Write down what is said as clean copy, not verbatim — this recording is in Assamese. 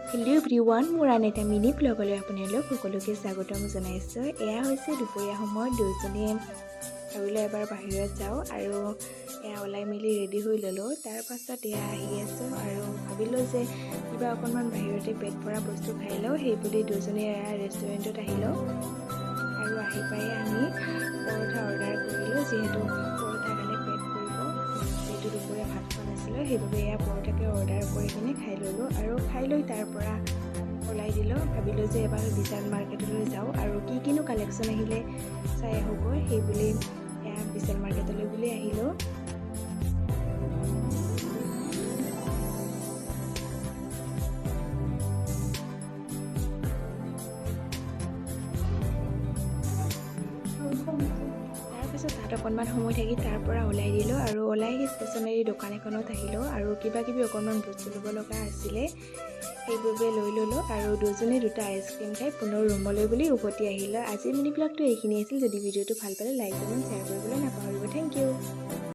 হেল্ল' এভৰিৱান, মোৰ আন এটা মিনি ব্লগলৈ আপোনালোক সকলোকে স্বাগতম জনাইছোঁ। এয়া হৈছে দুপৰীয়া সময়ত দুয়োজনীয়ে ভাবিলোঁ এবাৰ বাহিৰত যাওঁ আৰু এয়া ওলাই মেলি ৰেডি হৈ ল'লোঁ। তাৰপাছত এয়া আহি আছোঁ আৰু ভাবিলোঁ যে কিবা অকণমান বাহিৰতে পেট ভৰা বস্তু খাই লওঁ। সেই বুলি দুয়োজনীয়ে এয়া ৰেষ্টুৰেণ্টত আহিলোঁ আৰু আহি পাই আমি পৰঠা অৰ্ডাৰ কৰিলোঁ, যিহেতু পৰঠা খালে পেট ভৰিব। যিহেতু দুপৰীয়া ভাত খোৱা নাছিলোঁ, সেইবাবে এয়া পৰঠাকে অৰ্ডাৰ কৰি কিনে খাই ল'লোঁ আৰু খাই লৈ তাৰ পৰা ওলাই দিলোঁ। ভাবিলোঁ যে এবাৰ বিশাল মাৰ্কেটলৈ যাওঁ আৰু কি কিনো কালেকশ্যন আহিলে চাই আহোঁগৈ। সেই বুলি এয়া বিশাল মাৰ্কেটলৈ বুলি আহিলোঁ। তাৰপিছত তাত অকণমান সময় থাকি তাৰ পৰা ওলাই দিলোঁ আৰু ওলাই আহি ষ্টেচনাৰী দোকান এখনত আহিলোঁ আৰু কিবা কিবি অকণমান বস্তু ল'ব লগা আছিলে, সেইবাবে লৈ ল'লোঁ আৰু দুজনে দুটা আইচক্ৰীম খাই পুনৰ ৰুমলৈ বুলি উভতি আহিলোঁ। আজিৰ মিনি ব্লগটো এইখিনি আছিল। যদি ভিডিঅ'টো ভাল পালে, লাইক, কমেণ্ট, শ্বেয়াৰ কৰিবলৈ নাপাহৰিব। Thank U.